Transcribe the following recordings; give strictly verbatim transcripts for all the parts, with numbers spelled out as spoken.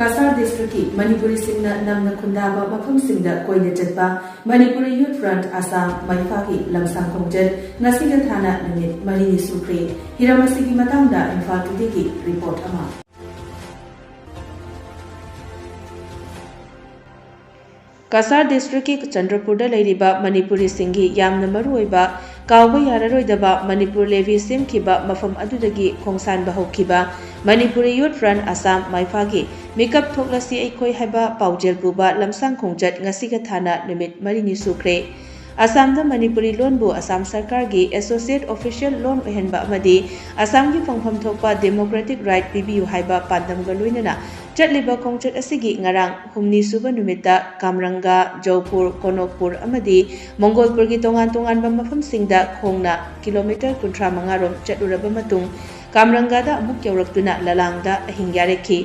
ꯀꯁꯥꯔ ꯗꯤꯁꯇ꯭ꯔꯤꯛꯀꯤ ꯃꯅꯤꯄꯨꯔꯤꯁꯤꯡꯅ ꯅꯝꯅ ꯈꯨꯟꯗꯥꯕ ꯃꯐꯝꯁꯤꯡꯗ ꯀꯣꯏꯅ ꯆꯠꯄ ꯃꯅꯤꯄꯨꯔꯤ ꯌꯨꯠ ꯐ꯭ꯔꯟꯠ ꯑꯁꯥꯝ ꯃꯥꯏꯐꯥꯒꯤ ꯂꯝꯁꯥꯡ ꯈꯣꯡꯆꯠ ꯉꯁꯤꯒ ꯊꯥꯅ ꯅꯨꯃꯤꯠ ꯃꯔꯤꯅꯤ ꯁꯨꯈ꯭ꯔꯦ꯫ ꯍꯤꯔꯝ ꯑꯁꯤꯒꯤ ꯃꯇꯥꯡꯗ ꯏꯝꯐꯥꯜ ꯇꯨꯗꯦꯒꯤ ꯔꯤꯄꯣꯔꯠ ꯑꯃ꯫ ꯀꯁꯥꯔ ꯗꯤꯁꯇ꯭ꯔꯤꯛꯀꯤ ꯆꯟꯗ꯭ꯔꯄꯨꯔꯗ ꯂꯩꯔꯤꯕ ꯃꯅꯤꯄꯨꯔꯤꯁꯤꯡꯒꯤ ꯌꯥꯝꯅ ꯃꯔꯨꯑꯣꯏꯕ, ꯀꯥꯎꯕ ꯌꯥꯔꯔꯣꯏꯗꯕ ꯃꯅꯤꯄꯨꯔ ꯂꯦꯚꯤ ꯁꯦꯝꯈꯤꯕ ꯃꯐꯝ ꯑꯗꯨꯗꯒꯤ ꯈꯣꯡꯁꯥꯟꯕ ꯍꯧꯈꯤꯕ ꯃꯅꯤꯄꯨꯔꯤ ꯌꯨꯠ ꯐ꯭ꯔꯟꯠ ꯑꯁꯥꯝ ꯃꯥꯏꯐꯥꯒꯤ ꯃꯤꯀꯞ ꯊꯣꯛꯂꯁꯤ ꯑꯩꯈꯣꯏ ꯍꯥꯏꯕ ꯄꯥꯎꯖꯦꯜ ꯄꯨꯕ ꯂꯝꯁꯥꯡ ꯈꯣꯡꯆꯠ ꯉꯁꯤꯒ ꯊꯥꯅ ꯅꯨꯃꯤꯠ ꯃꯔꯤꯅꯤ ꯁꯨꯈ꯭ꯔꯦ꯫ ꯑꯁꯥꯝꯗ ꯃꯅꯤꯄꯨꯔꯤ ꯂꯣꯟꯕꯨ ꯑꯁꯥꯝ ꯁꯔꯀꯥꯔꯒꯤ associate official ꯂꯣꯟ ꯑꯣꯏꯍꯟꯕ ꯑꯃꯗꯤ ꯑꯁꯥꯝꯒꯤ ꯐꯪꯐꯝ ꯊꯣꯛꯄ democratic right ꯄꯤꯕꯤꯌꯨ ꯍꯥꯏꯕ ꯄꯥꯟꯗꯝꯒ ꯂꯣꯏꯅꯅ ꯆꯠꯂꯤꯕ ꯈꯣꯡꯆꯠ ꯑꯁꯤꯒꯤ ꯉꯔꯥꯡ ꯍꯨꯝꯅꯤ ꯁꯨꯕ ꯅꯨꯃꯤꯠꯇ ꯀꯥꯝꯔꯪꯒ, ꯖꯧꯄꯨꯔ, ꯀꯣꯅꯣꯛꯄꯨꯔ ꯑꯃꯗꯤ ꯃꯣꯡꯒꯣꯜꯄꯨꯔꯒꯤ ꯇꯣꯉꯥꯟ ꯇꯣꯉꯥꯟꯕ ꯃꯐꯝꯁꯤꯡꯗ ꯈꯣꯡꯅ ꯀꯤꯂꯣꯃꯤꯇꯔ ꯀꯨꯟꯊ꯭ꯔꯥ ꯃꯉꯥ ꯔꯣꯝ ꯆꯠꯂꯨꯔꯕ ꯃꯇꯨꯡ ꯀꯥꯝꯔꯪꯒꯗ ꯑꯃꯨꯛ ꯌꯧꯔꯛꯇꯨꯅ ꯂꯂꯥꯡꯗ ꯑꯍꯤꯡ ꯌꯥꯔꯦꯛꯈꯤ꯫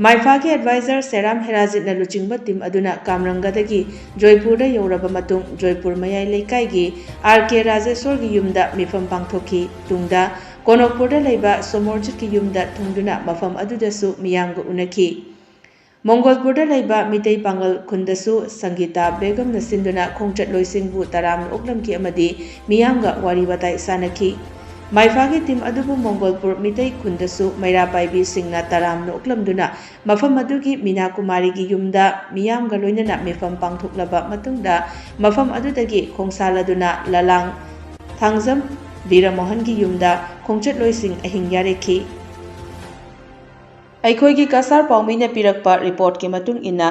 ꯃꯥꯏꯐꯥꯒꯤ advisor ꯁꯦꯔꯥꯝ ꯍꯦꯔꯥꯖꯤꯠꯅ ꯂꯨꯆꯤꯡꯕ team ꯑꯗꯨꯅ ꯀꯥꯝꯔꯪꯒꯗꯒꯤ ꯖꯣꯏꯄꯨꯔꯗ ꯌꯧꯔꯕ ꯃꯇꯨꯡ ꯖꯣꯏꯄꯨꯔ ꯃꯌꯥꯏ ꯂꯩꯀꯥꯏꯒꯤ ꯑꯥꯔ ꯀꯦ ꯔꯥꯖꯦꯁꯣꯔꯒꯤ ꯌꯨꯝꯗ ꯃꯤꯐꯝ ꯄꯥꯡꯊꯣꯛꯈꯤ꯫ ꯇꯨꯡꯗ ꯀꯣꯅꯣꯛꯄꯨꯔꯗ ꯂꯩꯕ ꯁꯣꯃꯣꯔꯖꯤꯠꯀꯤ ꯌꯨꯝꯗ ꯊꯨꯡꯗꯨꯅ ꯃꯐꯝ ꯑꯗꯨꯗꯁꯨ ꯃꯤꯌꯥꯝꯒ ꯎꯅꯈꯤ꯫ ꯃꯣꯡꯒꯣꯜꯄꯨꯔꯗ ꯂꯩꯕ ꯃꯤꯇꯩ ꯄꯥꯉꯜ ꯈꯨꯟꯗꯁꯨ ꯁꯪꯒꯤꯇꯥ ꯕꯦꯒꯝꯅ ꯁꯤꯟꯗꯨꯅ ꯈꯣꯡꯆꯠꯂꯣꯏꯁꯤꯡꯕꯨ ꯇꯔꯥꯝꯅ ꯑꯣꯛꯂꯝꯈꯤ ꯑꯃꯗꯤ ꯃꯤꯌꯥꯝꯒ ꯋꯥꯔꯤ ꯋꯥꯇꯥꯏ ꯁꯥꯟꯅꯈꯤ꯫ ꯃꯥꯏꯐꯥꯒꯤ team ꯑꯗꯨꯕꯨ ꯃꯣꯡꯒꯣꯜꯄꯨꯔ ꯃꯤꯇꯩ ꯈꯨꯟꯗꯁꯨ ꯃꯩꯔꯥ ꯄꯥꯏꯕꯤꯁꯤꯡꯅ ꯇꯔꯥꯝꯅ ꯑꯣꯛꯂꯝꯗꯨꯅ ꯃꯐꯝ ꯑꯗꯨꯒꯤ ꯃꯤꯅꯥ ꯀꯨꯃꯥꯔꯤꯒꯤ ꯌꯨꯝꯗ ꯃꯤꯌꯥꯝꯒ ꯂꯣꯏꯅꯅ ꯃꯤꯐꯝ ꯄꯥꯡꯊꯣꯛꯂꯕ ꯃꯇꯨꯡꯗ ꯃꯐꯝ ꯑꯗꯨꯗꯒꯤ ꯈꯣꯡꯁꯥꯜꯂꯗꯨꯅ ꯂꯂꯥꯡ ꯊꯥꯡꯖꯝ ꯕꯤꯔꯃꯣꯍꯟꯒꯤ ꯌꯨꯝꯗ ꯈꯣꯡꯆꯠꯂꯣꯏꯁꯤꯡ ꯑꯍꯤꯡ ꯌꯥꯔꯦꯛꯈꯤ꯫ ꯑꯩꯈꯣꯏꯒꯤ ꯀꯁꯥꯔ ꯄꯥꯎꯃꯤꯅ ꯄꯤꯔꯛꯄ reportꯀꯤ ꯃꯇꯨꯡ ꯏꯟꯅ,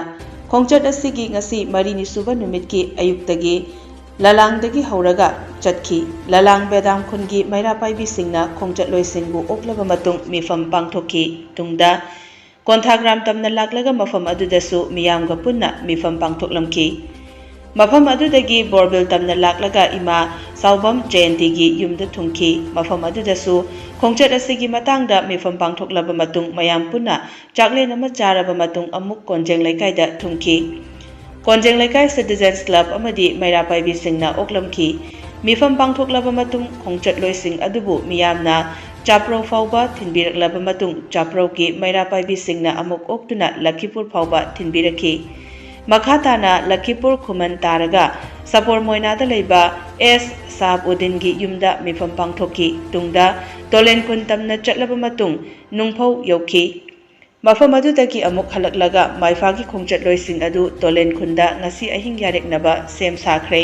ꯈꯣꯡꯆꯠ ꯑꯁꯤꯒꯤ ꯉꯁꯤ ꯃꯔꯤꯅꯤ ꯁꯨꯕ ꯅꯨꯃꯤꯠꯀꯤ ꯑꯌꯨꯛꯇꯒꯤ ꯂꯂꯥꯡꯗꯒꯤ ꯍꯧꯔꯒ ꯆꯠꯈꯤ꯫ ꯂꯂꯥꯡ ꯕꯦꯗꯥꯝ ꯈꯨꯟꯒꯤ ꯃꯩꯔꯥ ꯄꯥꯏꯕꯤꯁꯤꯡꯅ ꯈꯣꯡꯆꯠꯂꯣꯏꯁꯤꯡꯕꯨ ꯑꯣꯛꯂꯕ ꯃꯇꯨꯡ ꯃꯤꯐꯝ ꯄꯥꯡꯊꯣꯛꯈꯤ꯫ ꯇꯨꯡꯗ ꯀꯣꯟꯊꯥꯒ꯭ꯔꯥꯝ ꯇꯝꯅ ꯂꯥꯛꯂꯒ ꯃꯐꯝ ꯑꯗꯨꯗꯁꯨ ꯃꯤꯌꯥꯝꯒ ꯄꯨꯟꯅ ꯃꯤꯐꯝ ꯄꯥꯡꯊꯣꯛꯂꯝꯈꯤ꯫ ꯃꯐꯝ ꯑꯗꯨꯗꯒꯤ ꯕꯣꯔꯕꯤꯜ ꯇꯝꯅ ꯂꯥꯛꯂꯒ ꯏꯃꯥ ꯁꯥꯎꯕꯝ ꯖꯌꯟꯇꯤꯒꯤ ꯌꯨꯝꯗ ꯊꯨꯡꯈꯤ꯫ ꯃꯐꯝ ꯑꯗꯨꯗꯁꯨ ꯈꯣꯡꯆꯠ ꯑꯁꯤꯒꯤ ꯃꯇꯥꯡꯗ ꯃꯤꯐꯝ ꯄꯥꯡꯊꯣꯛꯂꯕ ꯃꯇꯨꯡ ꯃꯌꯥꯝ ꯄꯨꯟꯅ ꯆꯥꯛꯂꯦꯟ ꯑꯃ ꯆꯥꯔꯕ ꯃꯇꯨꯡ ꯑꯃꯨꯛ ꯀꯣꯟꯖꯦꯡ ꯂꯩꯀꯥꯏꯗ ꯊꯨꯡꯈꯤ꯫ ꯀꯣꯟꯖꯦꯡ ꯂꯩꯀꯥꯏ Citizens Club ꯑꯃꯗꯤ ꯃꯩꯔꯥ ꯄꯥꯏꯕꯤꯁꯤꯡꯅ ꯑꯣꯛꯂꯝꯈꯤ꯫ ꯃꯤꯐꯝ ꯄꯥꯡꯊꯣꯛꯂꯕ ꯃꯇꯨꯡ ꯈꯣꯡꯆꯠꯂꯣꯏꯁꯤꯡ ꯑꯗꯨꯕꯨ ꯃꯤꯌꯥꯝꯅ ꯆꯥꯄ꯭ꯔꯧ ꯐꯥꯎꯕ ꯊꯤꯟꯕꯤꯔꯛꯂꯕ ꯃꯇꯨꯡ, ꯆꯥꯄ꯭ꯔꯧꯒꯤ ꯃꯩꯔꯥ ꯄꯥꯏꯕꯤꯁꯤꯡꯅ ꯑꯃꯨꯛ ꯑꯣꯛꯇꯨꯅ ꯂꯈꯤꯄꯨꯔ ꯐꯥꯎꯕ ꯊꯤꯟꯕꯤꯔꯛꯈꯤ꯫ ꯃꯈꯥ ꯇꯥꯅ ꯂꯈꯤꯄꯨꯔ ꯈꯨꯃꯟ ꯇꯥꯔꯒ ꯁꯄꯣꯔ ꯃꯣꯏꯅꯥꯗ ꯂꯩꯕ ꯑꯦꯁ ꯁꯥꯍꯥꯕ ꯎꯗꯤꯟꯒꯤ ꯌꯨꯝꯗ ꯃꯤꯐꯝ ꯄꯥꯡꯊꯣꯛꯈꯤ꯫ ꯇꯨꯡꯗ ꯇꯣꯂꯦꯟ ꯈꯨꯟ ꯇꯝꯅ ꯆꯠꯂꯕ ꯃꯇꯨꯡ ꯅꯨꯡꯐꯧ ꯌꯧꯈꯤ꯫ ꯃꯐꯝ ꯑꯗꯨꯗꯒꯤ ꯑꯃꯨꯛ ꯍꯜꯂꯛꯂꯒ ꯃꯥꯏꯐꯥꯒꯤ ꯈꯣꯡꯆꯠꯂꯣꯏꯁꯤꯡ ꯑꯗꯨ ꯇꯣꯂꯦꯟ ꯈꯨꯟꯗ ꯉꯁꯤ ꯑꯍꯤꯡ ꯌꯥꯔꯦꯛꯅꯕ ꯁꯦꯝ ꯁꯥꯈ꯭ꯔꯦ꯫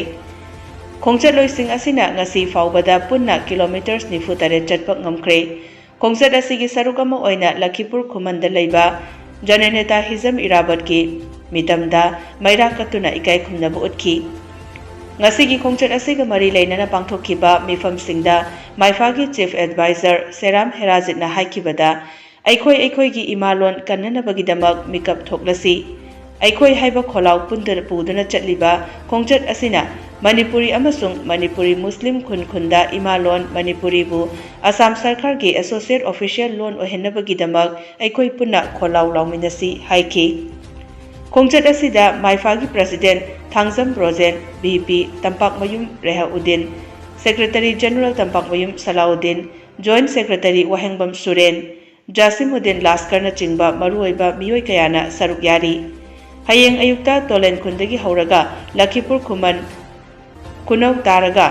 ꯈꯣꯡꯆꯠꯂꯣꯏꯁꯤꯡ ꯑꯁꯤꯅ ꯉꯁꯤ ꯐꯥꯎꯕꯗ ꯄꯨꯟꯅ ꯀꯤꯂꯣꯃꯤꯇꯔꯁ ꯅꯤꯐꯨ ꯇꯔꯦꯠ ꯆꯠꯄ ꯉꯝꯈ꯭ꯔꯦ꯫ ꯈꯣꯡꯆꯠ ꯑꯁꯤꯒꯤ ꯁꯔꯨꯛ ꯑꯃ ꯑꯣꯏꯅ ꯂꯈꯤꯄꯨꯔ ꯈꯨꯃꯟꯗ ꯂꯩꯕ ꯖꯅꯅꯦꯇꯥ ꯍꯤꯖꯝ ꯏꯔꯥꯕꯠꯀꯤ ꯃꯤꯇꯝꯗ ꯃꯩꯔꯥ ꯀꯠꯇꯨꯅ ꯏꯀꯥꯏ ꯈꯨꯝꯅꯕ ꯎꯠꯈꯤ꯫ ꯉꯁꯤꯒꯤ ꯈꯣꯡꯆꯠ ꯑꯁꯤꯒ ꯃꯔꯤ ꯂꯩꯅꯅ ꯄꯥꯡꯊꯣꯛꯈꯤꯕ ꯃꯤꯐꯝꯁꯤꯡꯗ ꯃꯥꯏꯐꯥꯒꯤ ꯆꯤꯐ ꯑꯦꯗꯚꯥꯏꯖꯔ ꯁꯦꯔꯥꯝ ꯍꯦꯔꯥꯖꯤꯠꯅ ꯍꯥꯏꯈꯤꯕꯗ, ꯑꯩꯈꯣꯏ ꯑꯩꯈꯣꯏꯒꯤ ꯏꯃꯥ ꯂꯣꯟ ꯀꯟꯅꯅꯕꯒꯤꯗꯃꯛ ꯃꯤꯀꯞ ꯊꯣꯛꯂꯁꯤ꯫ ꯑꯩꯈꯣꯏ ꯍꯥꯏꯕ ꯈꯣꯜꯂꯥꯎ ꯄꯨꯟꯗꯨꯅ ꯄꯨꯗꯨꯅ ꯆꯠꯂꯤꯕ ꯈꯣꯡꯆꯠ ꯑꯁꯤꯅ ꯃꯅꯤꯄꯨꯔꯤ ꯑꯃꯁꯨꯡ ꯃꯅꯤꯄꯨꯔꯤ ꯃꯨꯁꯂꯤꯝ ꯈꯨꯟ ꯈꯨꯟꯗ ꯏꯃꯥ ꯂꯣꯟ ꯃꯅꯤꯄꯨꯔꯤꯕꯨ ꯑꯁꯥꯝ ꯁꯔꯀꯥꯔꯒꯤ ꯑꯦꯁꯣꯁꯤꯌꯦꯠ ꯑꯣꯐꯤꯁꯤꯌꯦꯜ ꯂꯣꯟ ꯑꯣꯏꯍꯟꯅꯕꯒꯤꯗꯃꯛ ꯑꯩꯈꯣꯏ ꯄꯨꯟꯅ ꯈꯣꯜꯂꯥꯎ ꯂꯥꯎꯃꯤꯟꯅꯁꯤ ꯍꯥꯏꯈꯤ꯫ ꯈꯣꯡꯆꯠ ꯑꯁꯤꯗ ꯃꯥꯏꯐꯥꯒꯤ president Thangjam Brojen, V P Tampakmayum Rehauddin, secretary general Tampakmayum Salauddin, joint secretary Wahengbam Suren, Jasimuddin ꯂꯥꯁꯀꯔꯅꯆꯤꯡꯕ ꯃꯔꯨꯑꯣꯏꯕ ꯃꯤꯑꯣꯏ ꯀꯌꯥꯅ ꯁꯔꯨꯛ ꯌꯥꯔꯤ꯫ ꯍꯌꯦꯡ ꯑꯌꯨꯛꯇ ꯇꯣꯂꯦꯟ ꯈꯨꯟꯗꯒꯤ ꯍꯧꯔꯒ ꯂꯈꯤꯄꯨꯔ ꯈꯨꯃꯟ ꯈꯨꯅꯧ ꯇꯥꯔꯒ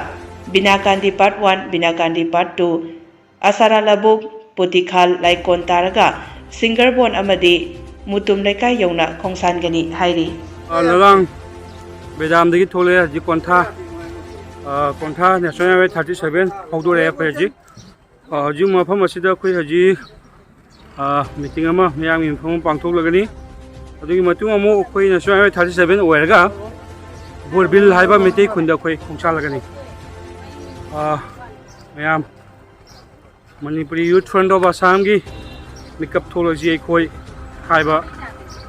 ꯕꯤꯅꯥꯀꯥꯟꯗꯤ ꯄꯥꯔꯠ ꯋꯥꯟ, ꯕꯤꯅꯥꯀꯥꯟꯗꯤ ꯄꯥꯔꯠ ꯇꯨ, ꯑꯁꯥꯔꯥ ꯂꯕꯨꯛ, ꯄꯨꯇꯤꯈꯥꯜ, ꯂꯥꯏꯀꯣꯟ ꯇꯥꯔꯒ ꯁꯤꯡꯒꯔꯕꯣꯟ ꯑꯃꯗꯤ ꯃꯨꯇꯨꯝ ꯂꯩꯀꯥꯏ ꯌꯧꯅ ꯈꯣꯡꯁꯥꯟꯒꯅꯤ ꯍꯥꯏꯔꯤ꯫ ꯑ, ꯂꯂꯥꯡ ꯕꯦꯗꯥꯝꯗꯒꯤ ꯊꯣꯛꯂꯛꯑꯦ꯫ ꯍꯧꯖꯤꯛ ꯀꯣꯟꯊꯥ, ꯑ, ꯀꯣꯟꯊꯥ ꯅꯦꯁꯅꯦꯜ ꯍꯥꯏꯋꯦ ꯊꯥꯔꯇꯤ ꯁꯚꯦꯟ ꯍꯧꯗꯣꯔꯛꯑꯦ ꯑꯩꯈꯣꯏ ꯍꯧꯖꯤꯛ꯫ ꯑ, ꯍꯧꯖꯤꯛ ꯃꯐꯝ ꯑꯁꯤꯗ ꯑꯩꯈꯣꯏ ꯍꯧꯖꯤꯛ, ꯑ, ꯃꯤꯇꯤꯡ ꯑꯃ, ꯃꯤꯌꯥꯝꯒꯤ ꯃꯐꯝ ꯑꯃ ꯄꯥꯡꯊꯣꯛꯂꯒꯅꯤ꯫ ꯑꯗꯨꯒꯤ ꯃꯇꯨꯡ ꯑꯃꯨꯛ ꯑꯩꯈꯣꯏ ꯅꯦꯁꯅꯦꯜ ꯍꯥꯏꯋꯦ ꯊꯥꯔꯇꯤ ꯁꯚꯦꯟ ꯑꯣꯏꯔꯒ ꯕꯣꯔꯕꯤꯜ ꯍꯥꯏꯕ ꯃꯩꯇꯩ ꯈꯨꯟꯗ ꯑꯩꯈꯣꯏ ꯈꯣꯡꯁꯥꯜꯂꯒꯅꯤ꯫ ꯑ, ꯃꯌꯥꯝ, ꯃꯅꯤꯄꯨꯔꯤ ꯌꯨꯠ ꯐ꯭ꯔꯟꯠ ꯑꯣꯐ ꯑꯁꯥꯝꯒꯤ ꯃꯤꯀꯞ ꯊꯣꯛꯂꯁꯤ ꯑꯩꯈꯣꯏ ꯍꯥꯏꯕ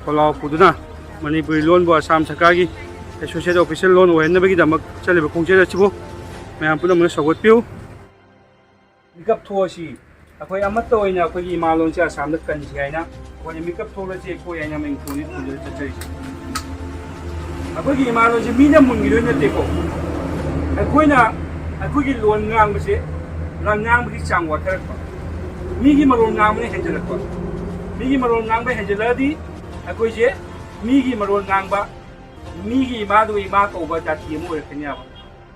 ꯈꯣꯜꯂꯥꯎ ꯄꯨꯗꯨꯅ ꯃꯅꯤꯄꯨꯔꯤ ꯂꯣꯟꯕꯨ ꯑꯁꯥꯝ ꯁꯔꯀꯥꯔꯒꯤ ꯑꯦꯁꯣꯁꯤꯌꯦꯠ ꯑꯣꯐꯤꯁꯤꯌꯦꯜ ꯂꯣꯟ ꯑꯣꯏꯍꯟꯅꯕꯒꯤꯗꯃꯛ ꯆꯠꯂꯤꯕ ꯈꯣꯡꯆꯠ ꯑꯁꯤꯕꯨ ꯃꯌꯥꯝ ꯄꯨꯝꯅꯃꯛꯅ ꯁꯧꯒꯠꯄꯤꯌꯨ꯫ ꯃꯤꯀꯞ ꯊꯣꯛꯑꯁꯤ, ꯑꯩꯈꯣꯏ ꯑꯃꯠꯇ ꯑꯣꯏꯅ ꯑꯩꯈꯣꯏꯒꯤ ꯏꯃꯥ ꯂꯣꯟꯁꯦ ꯑꯁꯥꯝꯗ ꯀꯟꯁꯤ ꯍꯥꯏꯅ ꯑꯩꯈꯣꯏꯅ ꯃꯤꯀꯞ ꯊꯣꯛꯂꯁꯤ ꯑꯩꯈꯣꯏ ꯍꯥꯏꯅ ꯃꯤꯡ ꯊꯣꯟꯗꯤ ꯊꯣꯟꯖꯔ ꯆꯠꯆꯔꯤꯁꯦ꯫ ꯑꯩꯈꯣꯏꯒꯤ ꯏꯃꯥ ꯂꯣꯟꯁꯦ ꯃꯤꯅ ꯃꯨꯟꯈꯤꯗꯣꯏ ꯅꯠꯇꯦꯀꯣ꯫ ꯑꯩꯈꯣꯏꯅ ꯑꯩꯈꯣꯏꯒꯤ ꯂꯣꯟ ꯉꯥꯡꯕꯁꯦ, ꯉꯥꯡꯕꯒꯤ ꯆꯥꯡ ꯋꯥꯊꯔꯛꯄ, ꯃꯤꯒꯤ ꯃꯔꯣꯟ ꯉꯥꯡꯕꯅ ꯍꯦꯟꯖꯜꯂꯛꯄ꯫ ꯃꯤꯒꯤ ꯃꯔꯣꯟ ꯉꯥꯡꯕ ꯍꯦꯟꯖꯜꯂꯛꯑꯗꯤ ꯑꯩꯈꯣꯏꯁꯦ ꯃꯤꯒꯤ ꯃꯔꯣꯟ ꯉꯥꯡꯕ, ꯃꯤꯒꯤ ꯏꯃꯥꯗꯨ ꯏꯃꯥ ꯀꯧꯕ ꯖꯥꯇꯤ ꯑꯃ ꯑꯣꯏꯔꯛꯀꯅꯦꯕ꯫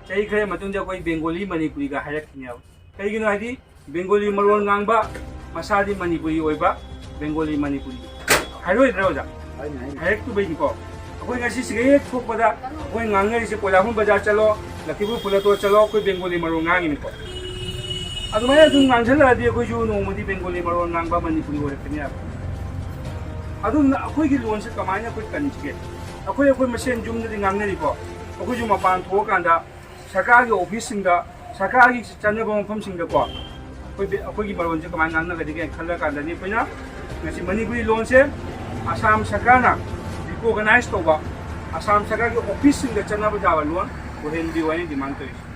ꯆꯍꯤ ꯈꯔ ꯃꯇꯨꯡꯗ ꯑꯩꯈꯣꯏ ꯕꯦꯡꯒꯣꯂꯤ ꯃꯅꯤꯄꯨꯔꯤꯒ ꯍꯥꯏꯔꯛꯈꯤꯅꯦꯕ꯫ ꯀꯩꯒꯤꯅꯣ ꯍꯥꯏꯗꯤ ꯕꯦꯡꯒꯣꯂꯤ ꯃꯔꯣꯟ ꯉꯥꯡꯕ ꯃꯁꯥꯗꯤ ꯃꯅꯤꯄꯨꯔꯤ ꯑꯣꯏꯕ, ꯕꯦꯡꯒꯣꯂꯤ ꯃꯅꯤꯄꯨꯔꯤ ꯍꯥꯏꯔꯣꯏꯗ꯭ꯔꯥ ꯑꯣꯖꯥ? ꯍꯥꯏꯅꯤ, ꯍꯥꯏꯅꯤ꯫ ꯍꯥꯏꯔꯛꯇꯕꯩꯅꯤꯀꯣ꯫ ꯑꯩꯈꯣꯏ ꯉꯁꯤ ꯁꯤꯒ ꯍꯦꯛ ꯊꯣꯛꯄꯗ ꯑꯩꯈꯣꯏ ꯉꯥꯡꯅꯔꯤꯁꯦ ꯄꯣꯏꯂꯥꯍꯨꯝ ꯕꯖꯥꯔ ꯆꯠꯂꯣ, ꯂꯛꯈꯤꯄꯨꯔ ꯐꯨꯂꯇꯣ ꯆꯠꯂꯣ, ꯑꯩꯈꯣꯏ ꯕꯦꯡꯒꯣꯂꯤ ꯃꯔꯣꯟ ꯉꯥꯡꯉꯤꯅꯤꯀꯣ꯫ ꯑꯗꯨꯃꯥꯏꯅ ꯑꯗꯨꯝ ꯉꯥꯡꯁꯤꯜꯂꯛꯑꯗꯤ ꯑꯩꯈꯣꯏꯁꯨ ꯅꯣꯡꯃꯗꯤ ꯕꯦꯡꯒꯣꯂꯤ ꯃꯔꯣꯟ ꯉꯥꯡꯕ ꯃꯅꯤꯄꯨꯔꯤ ꯑꯣꯏꯔꯛꯀꯅꯦꯕ꯫ ꯑꯗꯨꯝꯅ ꯑꯩꯈꯣꯏꯒꯤ ꯂꯣꯟꯁꯦ ꯀꯃꯥꯏꯅ ꯑꯩꯈꯣꯏ ꯀꯟꯁꯤꯒꯦ? ꯑꯩꯈꯣꯏ, ꯑꯩꯈꯣꯏ ꯃꯁꯦꯟ ꯌꯨꯝꯗꯗꯤ ꯉꯥꯡꯅꯔꯤꯀꯣ꯫ ꯑꯩꯈꯣꯏꯁꯨ ꯃꯄꯥꯟ ꯊꯣꯛꯑꯀꯥꯟꯗ ꯁꯔꯀꯥꯔꯒꯤ ꯑꯣꯐꯤꯁꯁꯤꯡꯗ, ꯁꯔꯀꯥꯔꯒꯤ ꯆꯠꯅꯕ ꯃꯐꯝꯁꯤꯡꯗꯀꯣ ꯑꯩꯈꯣꯏ, ꯑꯩꯈꯣꯏꯒꯤ ꯃꯔꯣꯟꯁꯦ ꯀꯃꯥꯏꯅ ꯉꯥꯡꯅꯒꯗꯒꯦ ꯈꯜꯂ ꯀꯥꯟꯗꯅꯤ ꯑꯩꯈꯣꯏꯅ ꯉꯁꯤ ꯃꯅꯤꯄꯨꯔꯤ ꯂꯣꯟꯁꯦ ꯑꯁꯥꯝ ꯁꯔꯀꯥꯔꯅ ꯔꯤꯀꯣꯒꯅꯥꯏꯁ ꯇꯧꯕ, ꯑꯁꯥꯝ ꯁꯔꯀꯥꯔꯒꯤ ꯑꯣꯐꯤꯁꯁꯤꯡꯗ ꯆꯠꯅꯕ ꯌꯥꯕ ꯂꯣꯟ ꯑꯣꯏꯍꯟꯕꯤꯌꯨ ꯍꯥꯏꯅ ꯗꯤꯃꯥꯟ ꯇꯧꯔꯤꯁꯦ꯫